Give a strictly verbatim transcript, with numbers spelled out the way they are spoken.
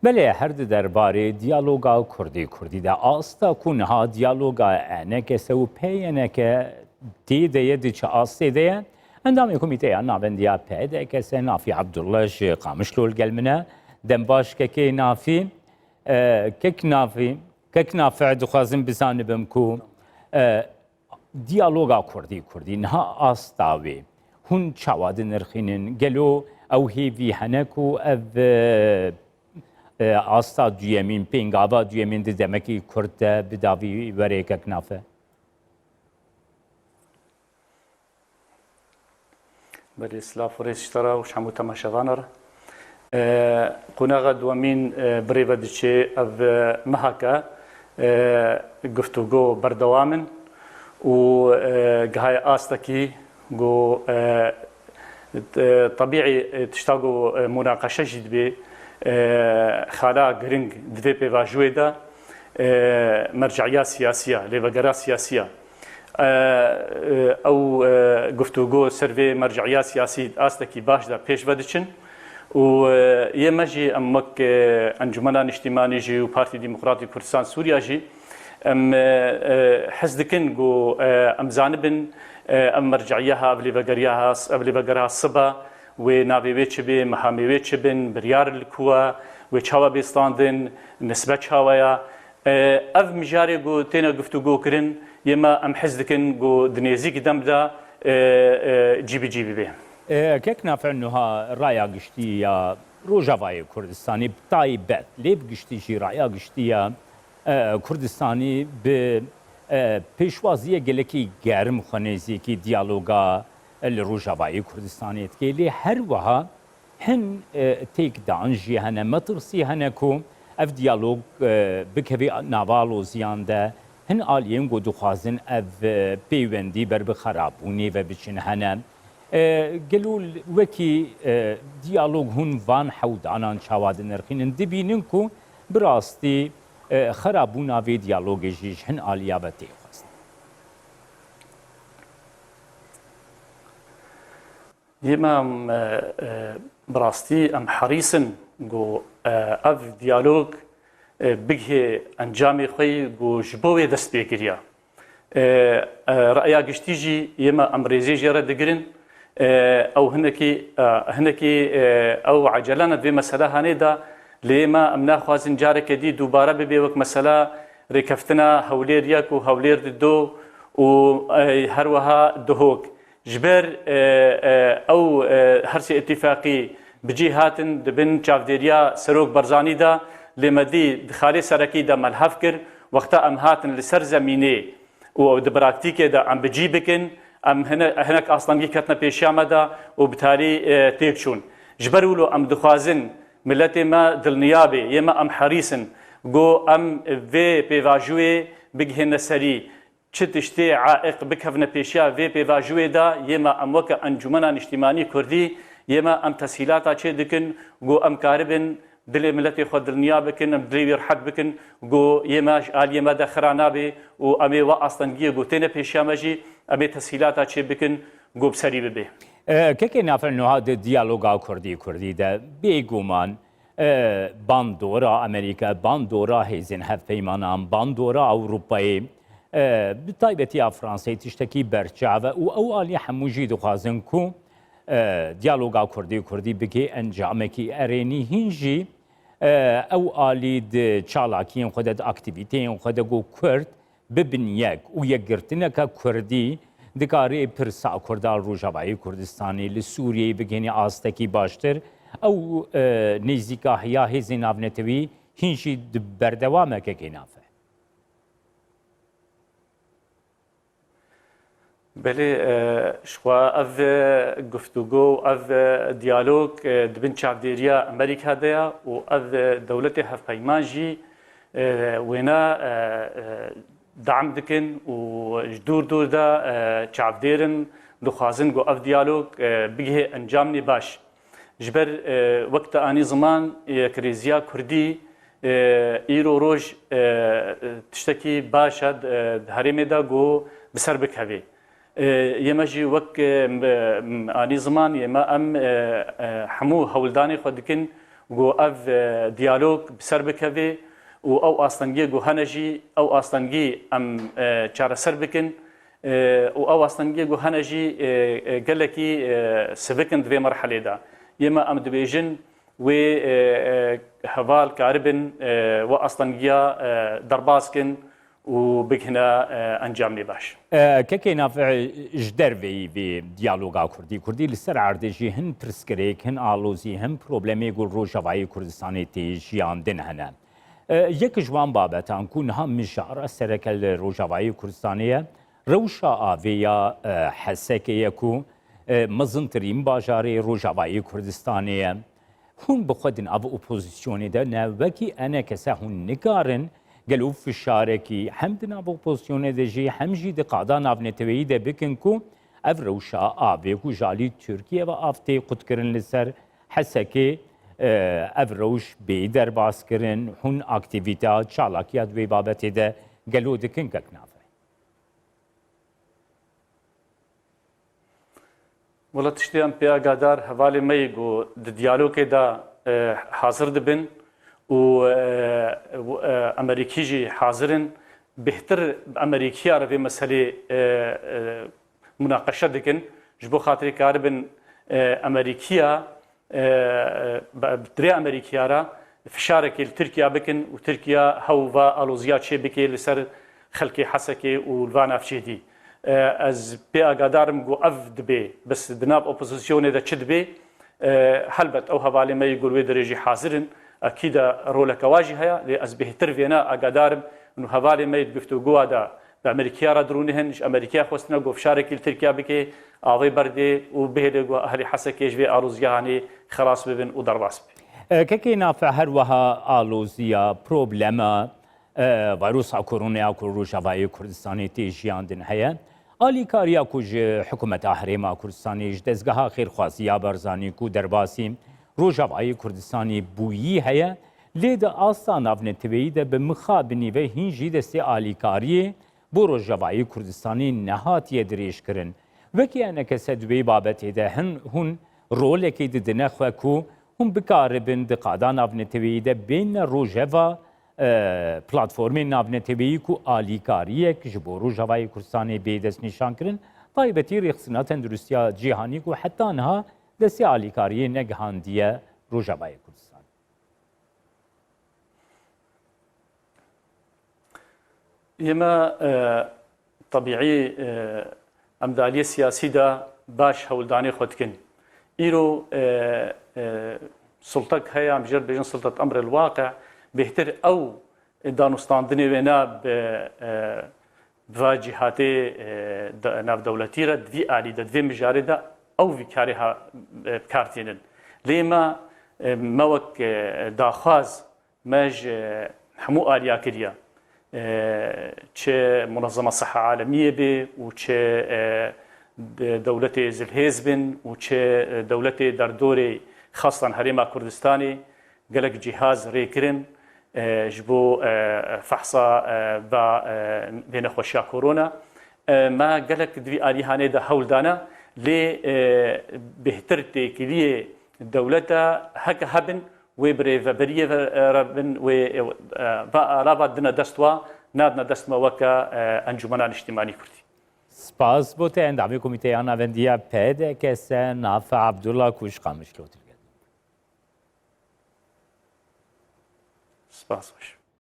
Belê, her di derbarê diyaloga Kurdî-Kurdî de asta ku niha diyaloga E N K S û P Y N K tê de ye, di çi astê de ye? Endamê Komîteya Navendiya P D K S Nafî Abdullah ji Qamişlo li gel min e. Dem baş kekê Nafî. E, kek Nafî, kek Nafi, dixwazim bizanibim ku, e, diyaloga Kurdî-Kurdî niha asta wê hûn çawa dinirxînin? Gelo ew hêvî hene ku ev, e, e, asta duyemîn, pêngava duyemîn di demekî kurt de bi dawî were, kek Nafi? Belê, silav û rêz ji te re û ji hemû temaşevanan re. E, qonaxa duwemîn, e, bi rê ve diçe, ev, e, mehak e, e, guftûgo berdewam in û, e, gihaye astekî ku, e, e, tebîî, e, tişta ku, e, munaqeşe jî dibe, e, xala giring di vê pêvajoyê de, e, merceya siyasî ye, lêvegera siyasî ye. E, e, ew, e, guftûgo ser vê merceya siyasî astekî baş de pêş ve diçin û, e, yê me jî, em wek, e, Encûmena Niştîmanî jî û Partî Demokratî Kurdistan Sûriya jî, em, e, e, hez dikin ku, e, em zanibin, e, ev merceya ha, ev lêvegeriya ha, ev lêvegera siba wê navê wê çi bê, mehamê wê çi bin, biryar li ku e, wê çawa bê standin, nisbe çawa ye. E, ev mijarê ku têne guftûgo kirin, yê me em hez dikin ku di nêzîk dem de, e, e, cî bi cî bibe. E, kek Nafi, niha raya giştî ya Rojavayê Kurdistanê bi taybet, lê bi giştî jî raya giştî ya, e, Kurdistanê bi, e, pêşwaziyê gelekî germ xwe nêzîkî diyaloga, e, li Rojavayê Kurdistanê dike. Lê her wiha Hin, e, têkdan jî hene, metirsî hene ku ev diyalog, e, bikeve nava aloziyan de. Hin aliyên ku dixwazin ev, e, pêwendî ber bi xerabûnê ve biçin hene. E, gelo wekî, e, diyalog hûn van hewdanan çawa dinirxînin, dibînin ku bi rastî, e, xerabûna vê diyalogê jî ji hin aliya ve tê xwestin? Yê me em, e, e, bi rastî em herîs in ku, e, ev diyalog, e, bigihê encamê xwe yî ku ji bo wê dest pê kiriye. E, e, raya giştî jî yê me em rêzê jê re digirin. E, ew hinekî, e, hinekî, e, ew ecele ne di vê mesela hanê de, lê yê me em naxwazin careke dî dubare bibe wek mesela rêkeftina Hewlêr yek û Hewlêr du û, e, her wiha Duhok. Ji ber, e, e, ew, e, her sê îtîfaqî bi cî hatin di bin çavdêriya Serok Barzanî de, lê me dî di xalê serekî de me li hev kir. Wexta em hatin li ser zemînê û ew di praktîkê de em bi cî bikin, em hine-, hinek astengî ketine pêşiya me de û bi tarî, e, têk çûn. Ji ber wilo em dixwazin miletê me dilniya bê, yê me em herîs in, ku em vê pêvajoyê bigihêne serî. Çi tiştê aiq bikevne pêşiya vê pêvajoyê de, yê me em weke Encûmena Niştîmanî Kurdî, yê me em teshîlata çê dikin, ku em karibin dilê miletê xwe dilniya bikin, em dilê wî rihet bikin, ku yê me ji aliyê me de xira nabe û em ê we astengiyê ku têne pêşiya me jî, em ê teshîlata çê bikin, ku bi serî bibe. E, kekê Nafi, niha di diyaloga Kurdî-Kurdî de bêguman, e, bandora Amerîka, bandora hêzên hevpeymanan, bandora Ewropayê, e, bi taybetî ya Fransayê tiştekî berçav e û ew alî hemû jî dixwazin ku, e, diyaloga Kurdî-Kurdî bike encamekî erênî. Hîn jî, e, ew alî di çalakiyên xwe de, di aktîvîteyên xwe de ku Kurd bibin yek û yekgirtineke Kurdî dikare pirsa Kurda li Rojavayê Kurdistanê, li Sûriyeyê bigihîne astekî baştir. Ew, e, nêzîkahiya hêzên navnetewî hîn jî di berdewam e, kekê Nafi? Belê, e, ji xwe ev, e, guftûgo û ev, e, diyalog, e, di bin çavdêriya Amerîka de ye û ev, e, dewletê hevpeyman jî, e, wêne, e, e, dam dikin û ji dûr dûr de, e, çavdêr in, dixwazin ku ev diyalog, e, bigihê encamnê baş. Ji ber, e, wek te anî ziman, yekrêziya Kurdî, e, îro roj, e, tiştekî baş e, e, di herêmê de ku bi ser bikeve. E, yê me jî wek, e, m-, m-, anî ziman, yê me em, e, e, hemû hewldanê xwe dikin Ku ev, e, diyalog bi ser bikeve û ew astengiyê ku hene jî, ew astengî em, e, çareser bikin, e, û ew astengiyê ku hene jî, e, e, gelekî, e, sivik in di vê merhelê de. Yê me em dibêjin wê, e, e, heval karibin, e, we astengiya, e, derbas kin û bigihine, e, encamê baş. E, kekê Nafî, ji derveyî vê diyaloga kurdî, kurdî li ser erdê jî hin pirsgirêk, hin alozî, hin problemê ku li Rojavayê Kurdistanê tê jiyandin hene. E, yek ji wan babetan ku niha mijara sereke li Rojavayê Kurdistanê ye, rewşa avê ya, e, Hesekê ye ku, e, mezintirîn bajarê Rojavayê Kurdistanê ye. Hûn bi xwe di nav opozîsyonê de ne, wekî E N K S hûn nikarin gelo fişarekî hem di nav opozîsyonê de jî hem jî di qada navneteweyî de bikin ku ev rewşa avê ku ji alî Tirkiye ve av tê qutkirin li ser Hesekê, e, ev rewş bê derbaskirin, hûn aktîvîteya, çalakiya di wê babetê de gelo dikin kek Nafî? Wela tiştê em pê agadar hevalê me yê ku di diyalogê de, e, hazir dibin û, e, w-, e, Amerîkî jî hazir in. Bêhtir bi Amerîkiya re vê meselê, e, e, munaqeşe dikin. Ji bo xatirê karibin, e, Amerîkiya e, bi, bi dirê Amerîkiya re fişarekê li Tirkiya bikin û Tirkiya hew va aloziya çê bike li ser xelkê Hesekê û li va navçeyê dî. E, ez pê agadar im ku ev dibe, bes di nav opozîsyonê de çi dibe? E, helbet ew hevalê me yê ku li wê derê jî hazir in, ekî de roleke wa jî heye, lê ez bêhtir vêna agadar im, û hevalê me yê di guftûgowa de bi Amerîkiya re dirûnihin, ji Amerîkiya xwestine ku fişarekî li Tirkiya bike, avê berdê û bihêle ku ehlê Hesekê ji vê aloziya hanê xelas bibin û derbas bibin. E, kekê Nafî, her wiha aloziya, problema, e, vayrosa koronaya ku Rojavayê Kurdistanê tê jiyandin heye. Alîkariya ku ji hikûmeta Herêma Kurdistanê, ji dezgeha xêrxwazî ya Barzanî ku derbasî Rojavayê Kurdistanê bûyî heye, lê di asta navneteweyî de bi mixabinî ve hîn jî destê alîkariyê bo Rojavayê Kurdistanê nehatiye dirêjkirin. Wekî E N K S di wê babetê de hin hûn rolekê didine xwe ku hûn bikaribin di qada navneteweyî de bêne rojeva, e, platformên navneteweyî ku alîkariyek ji bo Rojavayê Kurdistanê bê destnîşankirin, taybetî Rêxistina Tenduristiya Cîhanî ku heta niha destê alîkariyê negihandiye Rojavayê Kurdistanê. Yê me, e, tebîî, e, em di aliyê siyasî de baş hewldanê xwe dikin. Îro, e, e, sultek heye, em jê re dibêjin sultet emril waqi, bêhtir ew danûstandinê wêna bi, e, bi va cîhatê, e, de-, navdewletî re di vî alî de, di vê mijarê de ew vî karê ha, e, bi kar tînin. Lê me, e, me wek, e, daxwaz, me ji hemû aliya kiriye. E, çi Munezema Siha Alemiyê be û çi, e, de-, dewletê zilhêz bin û çi, e, dewletê derdorê xastan Herêma Kurdistanê gelek cîhaz rê kirin, e, ji bo, e, fehsa, e, va, e, vê nexweşiya korona. E, me gelek di vî alîhanê de hewl dane, lê, e, bêhtir têkiliyê dewleta heke hebin, wê bi rêveberiyê ve, e, re bin, wê, e, va alava dine dest wa, nadine dest me weke, e, Encûmena Niştîmanî Kurdî. Spas bo te, endamê Komîteya Navendiya P D K S, Nafî Abdullah, ku ji Qamişlo tê li gel me bû. Spas, xweş.